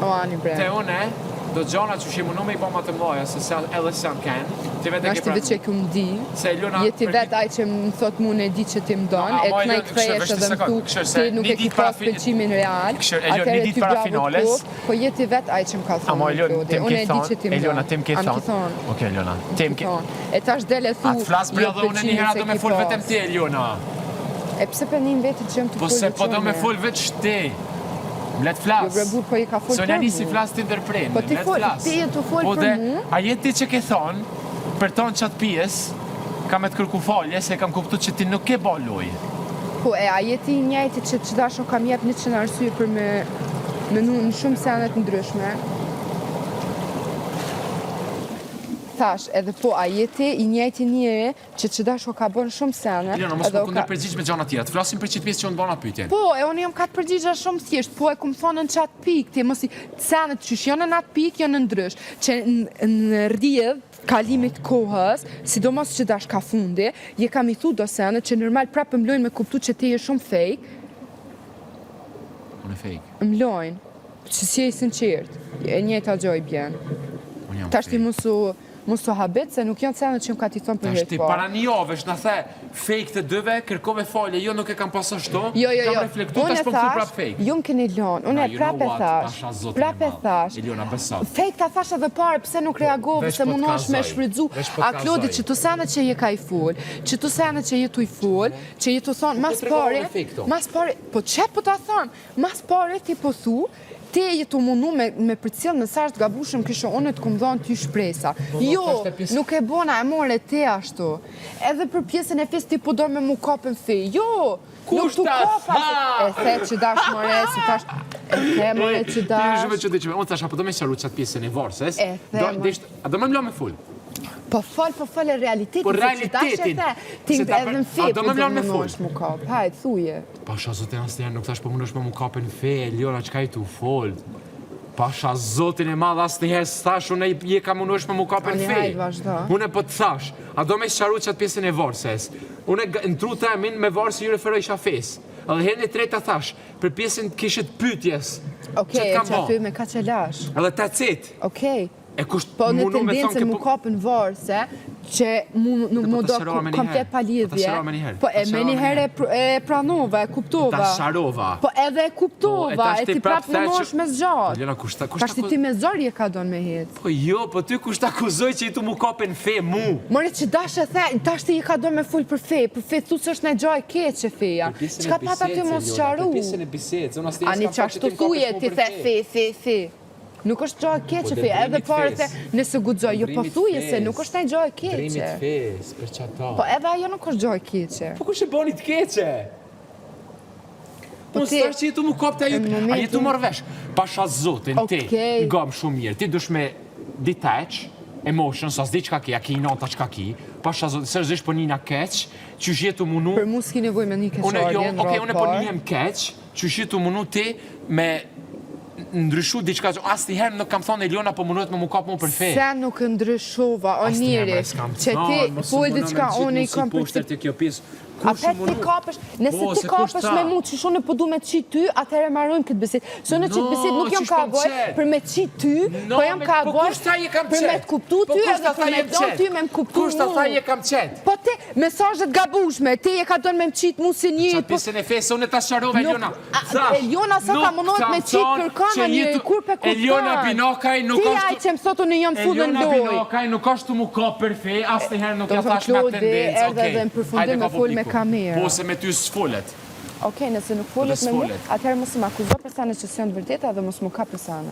O ani bre. te une, do gjona që shi mundu me i bo ma të mdhaja, se se edhe se janë kenë, ti vetë e Na ke është veç e pranu. kum di. Se Elona Je ti për vet ai që më thot mu në e di që ti më don, No, e ama të na i Elon, kthehesh kështu, vesh edhe një më sekond, thu kështu, se ti nuk një e ki ditë para pas fi- pëlqimin real. Kështu, Elon, një atëherë ditë ty para bravo finales. t'koft, Po je ti vet ai që më ka thonë. Ama Elon, Klodi, ti më Unë ke e di që thonë, ti më Elona, don. ti më ke A më ke thonë. thonë. Okej, Elona, ti më ke... Thonë. E tash del e thu. A të flas bre jo, edhe unë një pëlqimin herë se do me ki fol pas. vetëm ti Eliona. E pse pe nim vetë që jam të Po fol se po do me veç unë? fol veç ti. Më le të flas. Jo bre burr, po i ka fol Sonja për nisi mu. flas ti ndërpren. Po ti le të fol, flas. ti je tu fol po për dhe, mu. A je ti që ke thonë, për tonë qatë pjesë, kam e të kërku falje, se kam kuptu që ti nuk ke bo lojë. Po e a je ti i njëjti që që dash unë kam jep 100 arsye për me menu në shumë sene të ndryshme. Thash, edhe po, a je ti i njëjti njeri që që dash ka bën shumë sene. Ilona, mos edhe më o ka- kundërpërgjigj me gjëra tjera. Të flasim për çit pjesë që unë bëna pyetjen. Po, e unë jam ka të përgjigja shumë thjesht, po e kum thonë në qatë pikë, ti mos i senet qysh janë në atë pikë, janë ndrysh, që në, në rrjedh kalimit kohës, sidomos që dash ka fundi, je kam i thu do sene që normal prapë më lojnë me kuptu që ti je shumë fake, Unë e fake. më lojnë, që si je i sinqert, e njëjta gjë i bjen. Unë jam Tash ti fake. mos u... Mos u habit se nuk janë sene që jam ka t'i thonë për Tash herë ti të parë. para një jave na the fake të dyve, kërkove falje, jo nuk e kam pas ashtu, Jo, jo, kam jo. reflektu, Unë tash e po më thu thash, prap fake. ju më keni lonë, unë Na, e you prap know e what, thash, pasha zotin prap e e madh. thash. Eliona, beso. Fake ta thash edhe pare, pse nuk reagove, veç se po të mundohesh me kallzoj, shfrytzu. veç po të A Klodi, kallzoj. që tu sene që je ka i fol, që tu sene që je tu i fol, që je tu thonë, mas tregova pari, unë fake këto. mas pari, po qe po ta them, mas pari ti po thu, ti je tu mundu me, me përcjell mesazh të gabushëm kishe unë të kum dhënë ty shpresa. Po, Jo, tash te pjesë- nuk e bona, e more ti ashtu. Edhe për pjesën e fesë ti po do me mu kapën fe. Jo, Kush nuk tu ta kapa. tha? E the që dash more, se tash e the more që Ti je dash. shumë e çuditshme. Unë thash, apo do me sqaru çat pjesën e varses? E the, Do, mo. desht, a do me më la me fol? Po fol, po fol e realitetin, Po se që dash e realitetin. the. Ti Se ta edhe për- në fe, a do po me më lanë me fol? mundohesh mu kap. Hajde, thuje. Pasha zotin asnjëherë nuk thash po mundosh me mu kapën fe, Eliona çka i tu fol. Pasha zotin e madh asnjëherë s'thash unë je ka mundosh me mu kapën Ani, fe. hajde, vazhdo. Unë po të thash, a do me sqaru çat pjesën e varses? Unë g- në tru temin me varse ju referojsha fes. Edhe herën e tretë ta thash, për pjesën kishit pyetjes. Okej, që të kam që aty bo. me ka që lash. Edhe ta cet. Okej. E kush Po në mundu me thonë tendencën ke mu po- kapën varse, që mu nuk Po mu ta do sqarova me një komplet herë. pa Po ta lidhje. sqarova me një herë. Po Ta e me sqarova një me herë e pr- e pranova, e kuptova. Ta sqarova. Po edhe e Po, e kuptova, tash e ti ti prap prap the që- mundohesh me zgjat. Eliona, kush ta kush Tash ta ti ti me zor je ka don me hec. Po jo, po ty kush ta akuzoi që i tu mu kapën fe mu? More që dash e the, tash ti je ka don me fol për fe, për fe thu se është në gjë e keqe feja. Çka pa ta ty mos sqaru? Për pjesën e bisedës, unë asnjëherë Ani s'kam që thënë ashtu ti më kapesh thuje, mu ti për the fe, fe, fe. Nuk është gjë e keqe Po, fe, edhe ndrimit pare the fes. nëse guxoj, jo po Ndrimit thuje se fes. nuk është një gjë e keqe. Ndrimit fes, për çata. Po edhe ajo nuk është gjë e keqe. Po kush e bani të keqe? Po Po ti- s'thash që je tu mu kapte ajo, Në a je momentin- tu marrë vesh. Pasha zotin, ti, Okej. ngam shumë mirë, ti dush me detach, emotion, sa s'di çka ki, a ki nata çka ki, pasha zotin, seriozisht po nina keq, qysh je tu munu, Për mu s'ki nevojë me një Unë jo, keqardhje në okej, radhë unë po parë. nihem keq, qysh je tu munu ti me ndryshu diçka që asnjëherë nuk kam thonë Eliona po mundohet me mu kap mu për fe. Se nuk ndryshova, o Asnjëherë, njeri, bre, s'kam që ti thonë, mos u fol muno me diçka, qitë unë mu i si kam poshtër përcip. te kjo pjesë. Kush Apet u munu? ti kapesh, nëse Po, ti se kush kapesh ta? me mu që unë po du me qit ty, atëherë marrojmë këtë bisedë. Se unë qit No, bisedë nuk jam qysh ka po më boj qet? për me qit ty, No, po jam me- ka po boj kush tha je kam për me qet? të kuptu Po ty kush edhe ta për tha me jem të qet? ty me më kuptu Kush ta mu. tha je kam qet? Po ti, mesazhet gabushme, ti je ka donë me më qit mu si njeri, Qatë po pjesën e fesë, unë ta sqarova Nuk- Eliona. a- Thash, Eliona sa nuk ka mundohet kam me qit thonë kërkon, që a njeri, jetu- kur pe kupton? Eliona Binokaj nuk Ti është ai që më thotë unë jam fut në Eliona lojë. Binokaj nuk është tu mu kap për fe, asnjëherë nuk Do ja thonë, thash me Klodi, tendencë. erdhe Okej, edhe në përfundim hajde me ka fol me publiku. kamera. Po se me ty s'folet. Okej, nëse nuk folet Po me mu, s'folet. atëherë mos më akuzo për sene që s'janë të vërteta dhe mos më kap për sene.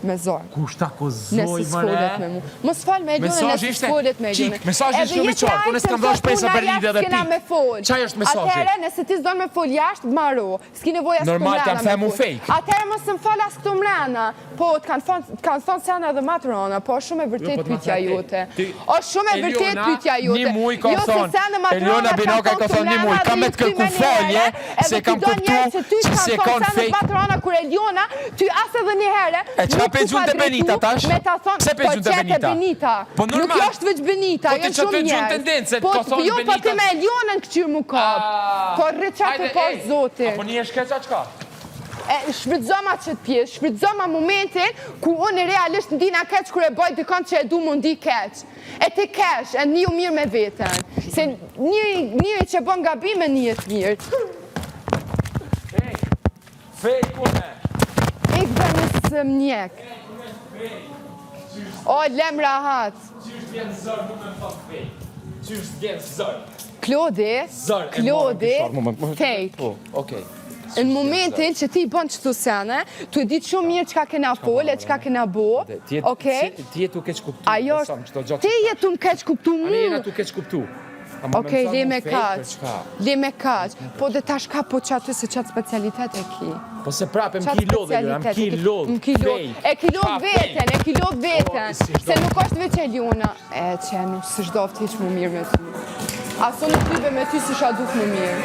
Me zor. Kush ta akuzoi Nëse s'folet me mu. Mos fal me Elionën Mesazhi nëse ishte- s'folet me Qik, Elionën. mesazhi ishte shumë i qartë, unë s'kam dhënë shpresa për lidhje dhe pikë. pikë. Qaj është mesazhi? Atëherë, nëse ti s'don me fol jashtë, maro. S'ki nevojë as këtu Normal, mrena t'jam me themu fol. fake. Atëherë mos më fal as këtu mrena. Po, të kanë thonë, të kanë thonë sene edhe më të rëna, po është shumë e Jo, vërtet po të ma pyetja the ti. jote. Ti- Është shumë e vërtet Eliona, pyetja jote. një muj ka Jo, se thonë, sene më të Eliona rëna të kanë Binokaj ka thonë këtu thonë një mrena muj, dhe kam me ju të kërku kthy me falje, njëherë, se edhe kam ti do kuptu njerëz që ty që kanë s'e thonë kanë sene fake. më të rëna kur Eliona, ty as edhe një herë E çka nuk pe ku gjun ka te Benita drejtu tash? Me ta thonë, Pse pe po gjun te qe te Benita? Benita. Po normal. Nuk është veç Benita, Po ti janë që shumë të gjun njerëz. tendencë, Po ka thonë jo, po Benita. ti me Elionën këqyr mu kap. Po rri qaty Hajde, po ej, zotin. Apo një është keq a çka? E shfrytëzoma qëtë pjesë, shfrytëzoma momentin ku unë realisht ndina keq kur e bëj dikon që e du më ndi keq. E ti kesh, e niju mirë me veten. Se njëri, njëri që bën gabime njihet mirë. Fake unë. Ik dhe nësë mjek. O, lem rahat. Qysh vjen zor mu me thot fake. Qysh vjen zor. Klodi, Zor e Klodi, morëm pishar, fake. Po, okej. Në momentin që ti i bën qëto sene, tu e ditë shumë mirë çka kena fol e çka kena bo, Ti je okej? ti je tu keq kuptu. Ajo besom, është, çdo gjë ti që je tu më keq kuptu Ani jena mu. tu keq kuptu. Ama Okej, me le më me thonë mu fake kaq. për çka? Le me kaq. Po dhe tash ka po qaty se qatë specialitet e ki. Po se prapë më Qatë ki lodh, Eliona, më specialitet ki e ki. lodh. Më ki lodh. fake. E ki lodh Pa veten, fake. e ki lodh veten. Po, si Se nuk është veç Eliona. E, që nuk s'është hiq më mirë me ty. Aso nuk lybe me ty si sha duk më mirë.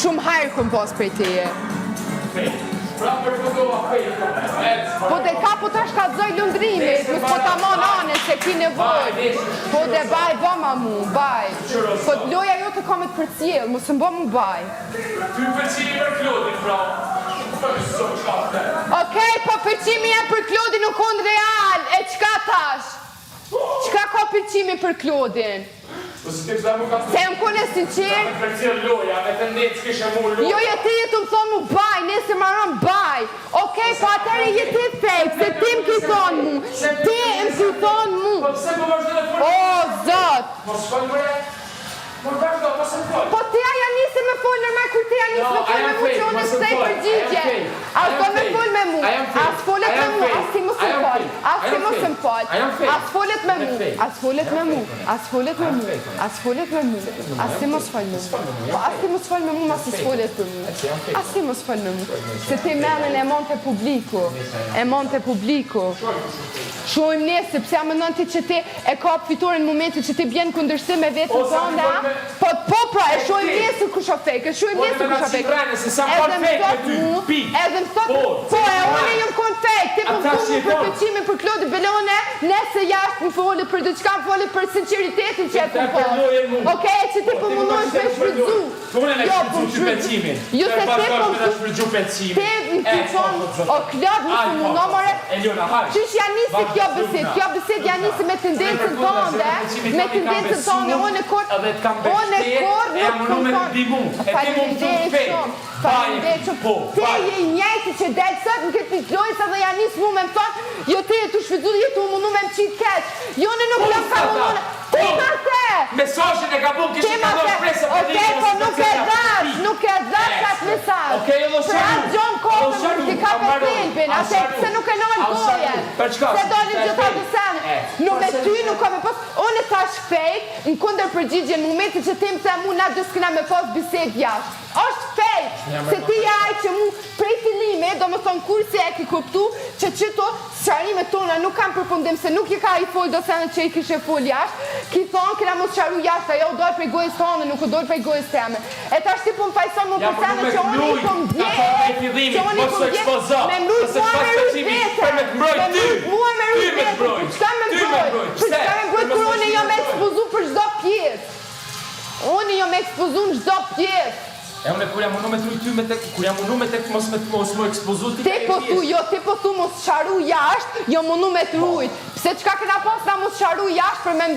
Shumë hajrë këm pas prej teje. Prapë përfundova fake. Ec, Po dhe ka po tash ka zoj lundrimit, mos po ta mon anën se ki nevojë. Po dhe baj bëma mu, baj. Po loja jote ka me të përcjell, mos më bë mu baj. Ty pëlqimi për Klodin, pra. Për zot çka the. Okej, po pëlqimi jam për Klodin nuk unë real, e çka tash? Çka ka? pëlqimi për Klodin. Po si ti pse nuk ka Se jam kone sinqer. Me përcjell loja, me tendencë kishe mu loja. Jo, jo, ti je tu më thonë mu baj, nesër maron baj. Okej, po atëherë je ti fake, se ti më ki thonë mu. Ti më ki thonë mu. Po pse po vazhdon të fol? O, zot. Mos fol more. Mos vazhdo, mos e fol. Po ti a ja nisi me fol normal kur ti ja nisi me fol me mu që unë s'kthej përgjigje. As do me fol me mu, as folet me mu, as ti mos më fol, as ti mos më fol, as folet me mu, as folet me mu, as folet me mu, as folet me mu, as ti mos fol me mu. Po as ti mos fol me mu, masi s'folet për mu. As ti mos fol me mu. Se ti menën e mon te publiku, e mon te publiku. Shohim nesër, pse a mendon ti që ti e kap fitoren në momentin që ti bjen në kundërshtim me veten tënde, a? Po po pra, e shohim nesër kush o fake, e shohim nesër kush o fake. Edhe më thot mu, edhe më thot, po e unë jam kon fake, ti po më thu mu për pëlqimin për Klodin Belone, nesër jashtë më fole për diçka, më fole për sinqeritetin që e kom pas. Okej, që ti po mundohesh me shfrytzu. Jo, po më shfrytzu. Jo se ti po më thu, ti më thon, o Klod, mos u mundo more. Qysh ja nisi kjo bisedë? Kjo bisedë ja nisi me tendencën tënde, me tendencën tënde, unë kur, unë kur nuk kom thonë, faleminderit shumë, faleminderit shumë, ti je i njëjti që del sot në këtë pikë lojës edhe ja nis mu me më thonë, jo ti je tu shfrytzu, je tu u mundu me më qitë keq, jo unë nuk jam ka mundu, ti ma the! Mesazhin e gabun Ti ma the, okej, po nuk e dhash, nuk e dhash atë mesazh. Për atë gjo më kopë më ti kape thelbin, atë pse nuk e nal gojën, pse dalin gjithë ato sene. Nuk me ty nuk ka me pas, unë thash fake, në kundërpërgjigje në momentin që ti më the mu na dy s'kena me pas bisedë jashtë. Është fake, se ti je ai që mu prej fillimit, domethënë kur si e ke kuptu që qëto Sqarimet tona nuk kanë përfundim se nuk je ka i fol do sene që i kishe fol jashtë, ki thonë kena mu sqaru jashtë ajo u dol prej gojës tane nuk u dol prej gojës teme. E tash ti po më fajson mu për sene që unë i kom ndje, që unë i kom ndje, me mrujt mua me rujt veten, me mrujt mua me rujt veten, për çka me mbrojt, për çka me mbrojt kur unë jam ekspozu për çdo pjesë. Unë jam ekspozu në çdo pjesë. E unë kur jam mundu me t'rujt ty me tek, kur jam mundu me tek mos me mos mu ekspozu ti Ti po thu, jo, ti po thu mos sqaru jashtë, jam mundu me t'rujt. Pse çka kena pas na mos sqaru jashtë për me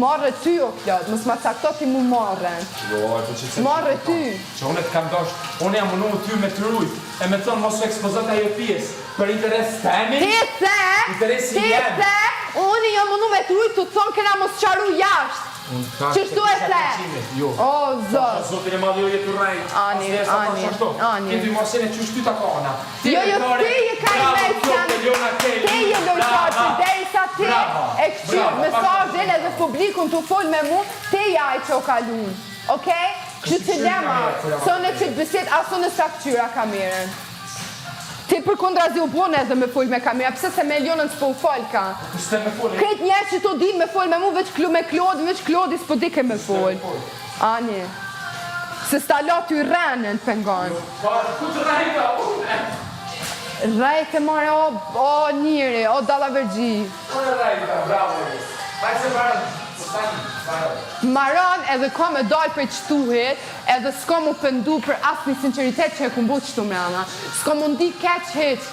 marrë ty o Klod, mos ma cakto ti mu marren. Jo, e po që se Marre ty. Që unë të kam dasht, unë jam mundu ty me t'rujt, e me thonë mos u ekspozo te ajo pjesë, për interes temin, Ti the, interesi ti jem. the, unë jam mundu me t'rujt tu thonë kena mos sqaru jashtë. Qështu e the? Jo. O, zot. Zotin e madh jo je tu rrejt. Ani, ani, ani. Ti dy mos e qysh ty ta ka ana. Jo, jo, ti je ka i me Ti je lojtar që derisa ti e këqyr mesazhin edhe publikun tu fol me mu, ti je ai që o kalun. Okej? Kështu që lema, se unë qëtë bisedë, as unë s'ta këqyra kamerën. Ti përkundrazi u bone edhe me fol me kamera, pse se me Elionën s'po u folka? Krejt njerëz që to din me fol me mu, veç klu me Klodin, veç Klodi s'po dike me fol. Ani. Se s'ta la ty rrenën pengon. Po, ku të rrejta unë? Rrejte more o, o njeri, o dallavergji. Unë rrejta, bravo. Hajde se mbaron. Po tani, mbaron. Maron edhe ka me dal prej qëtuhit, Edhe s'kom mu pendu për asnjë sinqeritet që e kum bo qëtu mrena. S'kom mu ndi keq hiq.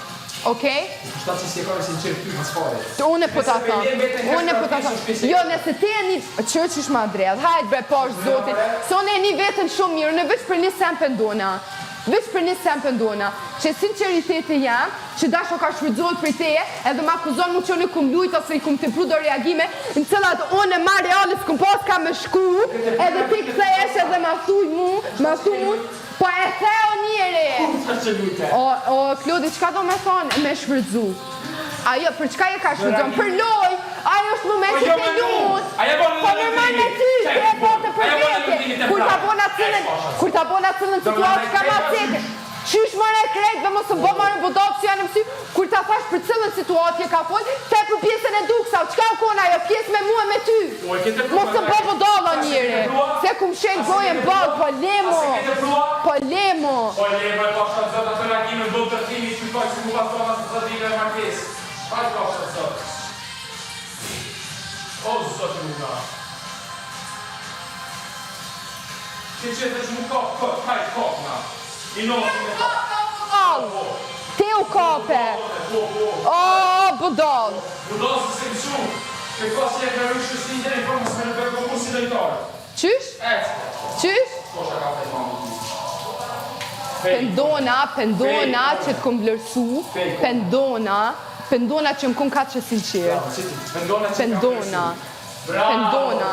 Okej? Kushta që s'je ka me sinqert ty mas fare. Unë po ta Nëse thom. pe ndjen veten keq Unë po ta për thom. atë pjesë, Jo, nëse ti e ni që qysh ma dredh. Hajt bre poshtë Zotit. Se unë e ni veten shumë mirë, unë veç për një sen pendona. Veç për një sen pendona. Që sinqeriteti jem, që dash o ka shfrytëzohet prej teje, edhe më akuzon mu që unë kum lujt ose i kum tepru do reagime, në cilat unë ma reale s'kum pas ka me shku, edhe ti kthehesh edhe ma thuj mu, ma thuj mu, po e the o njeri. O, o Klodi, çka do me thonë me shfrytëzu? Ajo, për çka je ka shfrytëzon? Për loj, ajo është moment Po që jo te me mu. lut. Ajo bon Po normal me ty, ti e po të për Ajo bon vete. lëndimit e Kur ta prapë. bona cilën, kur ta bona cilën situatë, çka ma ceke? Qysh more krejtve mos u bë more budall pse janë mësy kur ta thash për cilën situatë je ka fol the për pjesën e duksa çka u kon ajo pjesë me mua me ty mos u bë budalla njeri se kum shel gojën boll po lemo po lemo Po lemo e pasha zot ato reagime bën tërthimi që ka si mu pasona se sa dine e martesë Hajt pasha zot O zot i una Ti që të që mu kap kot, hajt kap na. I noti me kap. Budall! Ti u kape! O, budall! Budall se se mësu. Ke ka si e ka rryshu si një po mos me në mu si lojtar. Qysh? Ec. Qysh? Kosha ka fej mami ti. Pendona, pendona që të kom vlerësu, pendona, pendona që më kom ka që sinqert. Pendona që Pendona. Pendona.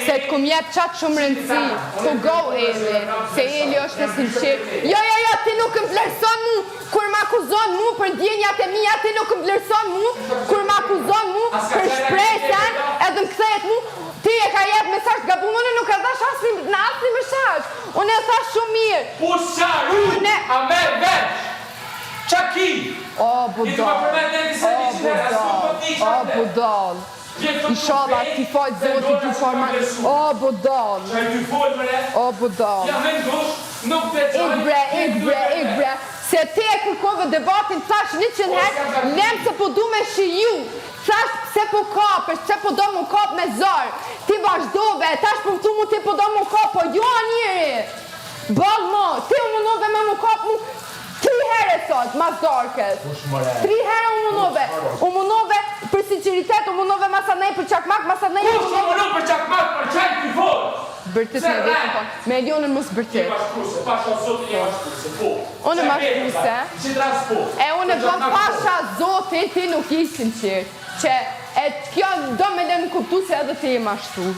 Se të kom jep qatë shumë rëndësi. Po go Eli, se Eli është e sinqert. Jo, jo, jo, ti nuk më vlerëson mu kur më akuzon mu për ndjenjat e mia, ti nuk më vlerëson mu kur më akuzon mu për shpresën, edhe më kthehet mu. Ti e ka jep mesazh të gabuar, unë nuk e dhash asnjë në asnjë mesazh. Unë e thash shumë mirë. Po saru, Une- a merr vesh? Qa ki? O Je tu ma budall. përmend neni se O një qytet, as nuk po budall. di O qa flet. budall. Inshallah ti fal Zoti ty forma. O budall. Qa i ty fol bre? O budall. Ja me ndush, nuk të qaj. Ik bre, ik bre, ik bre. Se ti e kërkove debatin, thash 100 herë, lem se po du me shiju. Thash pse po kapesh, pse po do mu kap me zor. Ti vazhdove, tash po më thu mu ti po do mu kap, po jo njeri. Bëll mo, ti u mundove me mu kap mu tri herë sot, mas darkës. Tri herë u mundove. U mundove për sinqeritet, u mundove masanej për çakmak, masanej u Kush më mundove. mënu për çakmak, për qaj ty fol? Bërtit Pse me vetën rren? po. Me Elionën mos Je bërtit. mashtruese, pasha zotin je mashtruese, po. Unë Se mashtruese. veti, tha, Në qitë rast po. E unë Për bëm çakmak, po. pasha zotin, ti nuk je i sinqert. Që e kjo do me lënë kuptu se edhe ti je mashtrues.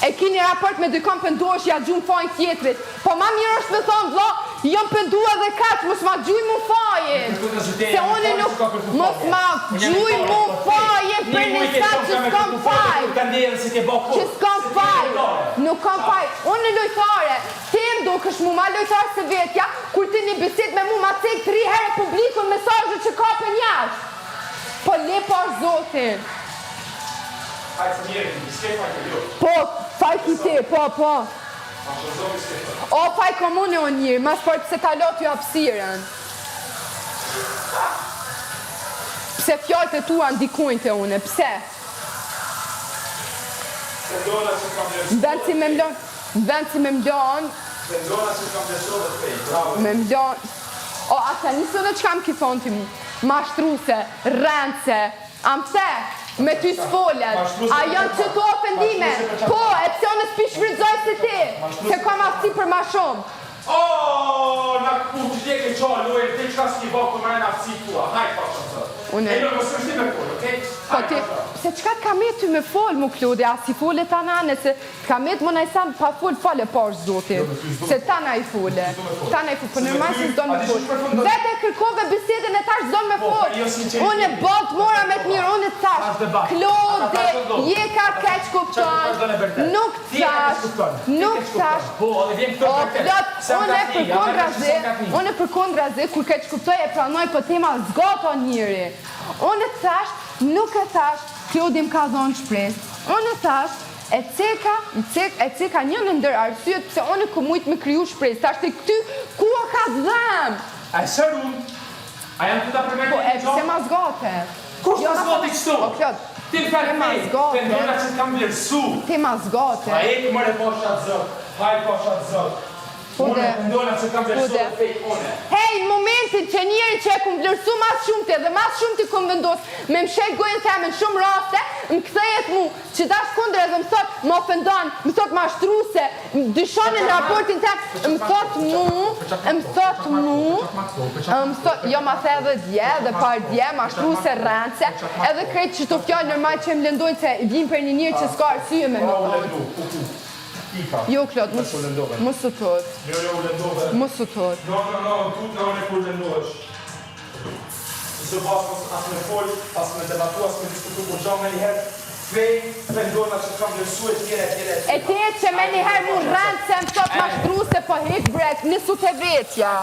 E ki një raport me dikon pendohesh ja gjun fajin tjetrit. Po ma mirë është me thonë vlla, jam pendu edhe kaq, mos ma gjuj mu fajin. Se unë nuk mos ma gjuj mu fajin për një sa që s'kam faj. Ka ndjerë si ke bë kur. Që s'kam faj, nuk kam faj. Unë lojtare, ti më dukesh mu ma lojtar se vetja, kur ti një bisedë me mu ma cek tri herë publikun mesazhe që kapen jashtë. Po le pa zotin. Hajde se mirë, s'ke faj të jo. Po, faj ki ti, po, po. Pasha zotin s'ke faj. O, faj komune o njërë, mas por pse ta lo ty hapësirën. Pse fjalët e tua ndikojnë te une, pse? Pendona që kam vlerësuar. Në vend si me mlon, në vend si me mlon, Pendona që kam vlerësuar dhe fej. Bravo. me mlon. O, a sa nisë në qka më ki thonë ti mu? Mashtruse, rrence, a më the? Me ty s'folet. Mashtruse A për janë çakmak. që to ofendime? Mashtruse për çakmak. Po, e pse unë s'pi shfrytëzoj si ti? Mashtruse Se për kam aftësi për ma shumë. O, na ku ti ke qa lojë, ti çka s'ki bë kur më aftësi tua. Hajde pasha zot. Unë- E mos është ti me fol, okay? Po ti, pse çka të ka met ty me fol mu Klodi, a si fole ta nane, se të ka met mu najsan pa fol, fole poshtë zotin. Se ta na i fole, ta na i fole, po normal se s'don me A di fol. qysh përfundon? Vetë e kërkove bisedën e tash s'don me Po, fol. jo sinqeritet. Unë e bot mora me të mirë, unë të thash, Tash debat. Ata Klodi, tash do. je ka keq Qa kupton, tash do në vërtet? nuk Ti e keq thash, kupton. Ti nuk keq kupton. thash, Po, edhe vjen këto O, vërtet. plot, Se jam unë e katni, jam përkundrazi, se jam katni. unë e përkundrazi, kur keq kuptoj e pranoj, po tema zgato njëri. Unë e thash, nuk e thash, Klodi më ka dhonë shpresë. Unë e thash, e ceka, e cek, e ceka një në ndër arsyet pse unë ku mujt me kriju shpresë. Tash ti këty, ku o ka dhem? A e sërun? A janë këta përmend Po, e pse ma zgate? Kush Jo, ta zgati kështu? O, Klod, Ti më fal ti ma fej, zgate. pendona që të kam vlerësu. Ti ma zgate. A e mëre pasha zot, haj pasha zot. Po Unë de. pendona që të kam Po vlerësu de. dhe fej une. Hej, në momentin që njëri që e kum vlerësu mas shumë ti dhe mas shumë ti kum vendos me më shek gojën teme në shumë raste, më kthehet mu që tash kundër edhe më thot më ofendon, më thot mashtruse, më dyshon në raportin tem, më thot mu, më thot mu, më thot, jo ma the edhe dje dhe par dje, mashtruse, rrence, edhe krejt që to fjalë normal që më lëndojnë se vijnë për një njeri që s'ka arsye me më U thonë. lëndu, u ku. Pika. Jo, Klod, mos U lëndove. mos u tut, Jo, jo, u lëndove. mos u tut. No, no, no, tut në unë kur lëndohesh. S'do pas mos as me fol, as me debatu, as me diskutu kur gja me njëherë. Fej, pendona që të kam vlerësu e tjere, e tjere, e E tjere. te që me njëherë mu rëndë se më thot mashtruse, po hik brek, nisu të vetja.